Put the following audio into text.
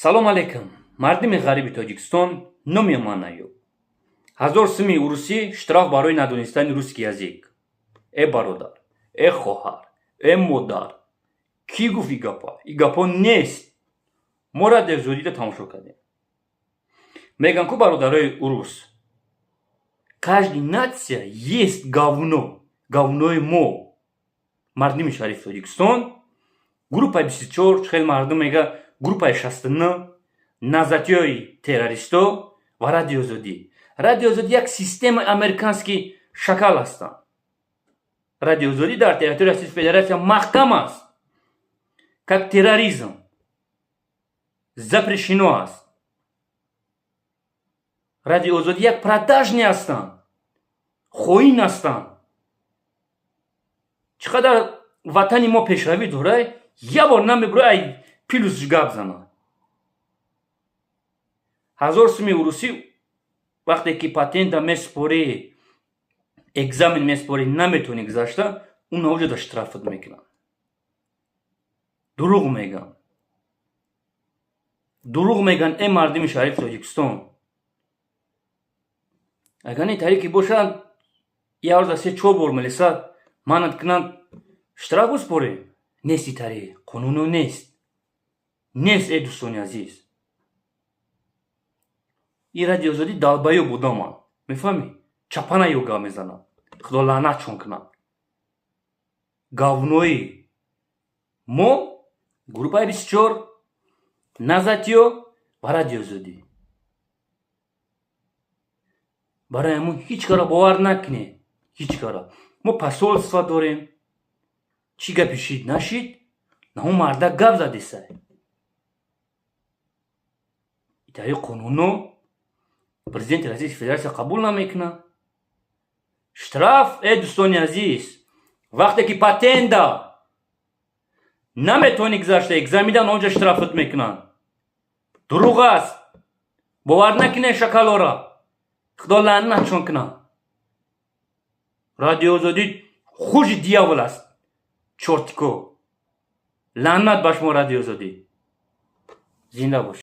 Салом алейкум, мардими ғариби Тоҷикистон. Номи ман Аюб. 1000 суми урусӣ штраф барои надонистани русский язык. Э бародар, э хоҳар, э модар, кӣ гуфт и гапа? И гапо нест. Мо Радиои Озодида тамошо кардем. Меган ку бародарои урус: каждый нация есть говно. Говнои мо, мардими шарифи Тоҷикистон, группаи 24, хеле мардум мега группаи 69, назатиёи террористо ва Радиои Озодӣ. Радиои Озодӣ як системаи американский шакал ҳастанд. Радиои Озодӣ дар территорияи Российской Федерация маҳкам аст, как терроризм запрещено аст. Радиои Озодӣ як продажный ҳастанд, хоин ҳастанд. Чӣ қадар ватани мо пешравӣ дорад, як бор намебура ай плюсш гап занад. 1000 суми урусӣ вақте ки патента месупорӣ, экзамен месупорӣ, наметавонӣ гузашта, он навоҷода штрафат мекунанд. Дурӯғ мегӯянд, дурӯғ мегӯянд. Э мардими шарифи Тоҷикистон, агар ин тариқи бошад, як рӯза се чор бор мелисад, манат кунанд, штраф биспорем. Нест и тариқ, қонуно нест, нест. Э дӯстони азиз, и Радиои Озодӣ долбоёб будаманд, мефаҳмӣ? Чапана ё гап мезанад. Худо лаънатшон кунад. Говнои мо, группаи 24, назатиё ва Радиои Озодӣ. Барои ҳамун ҳеҷ кара бовар накунед, ҳеҷ кара. Мо посольство дорем. Чӣ гапи шид нашид, наҳун мардак гап задесай. Итари қонуно президенти Российской Федерация қабул намекунад штраф. Э дӯстони азиз, вақте ки патента наметавонӣ гузашта, экзамидан, онҷа штрафат мекунанд. Дурӯғ аст, бовар накунед шакалора. Худо лаънатшон кунад. Радиои Озодӣ хуже дьявол аст. Чортико, лаънат ба шумо, Радиои Озодӣ. Зинда бош.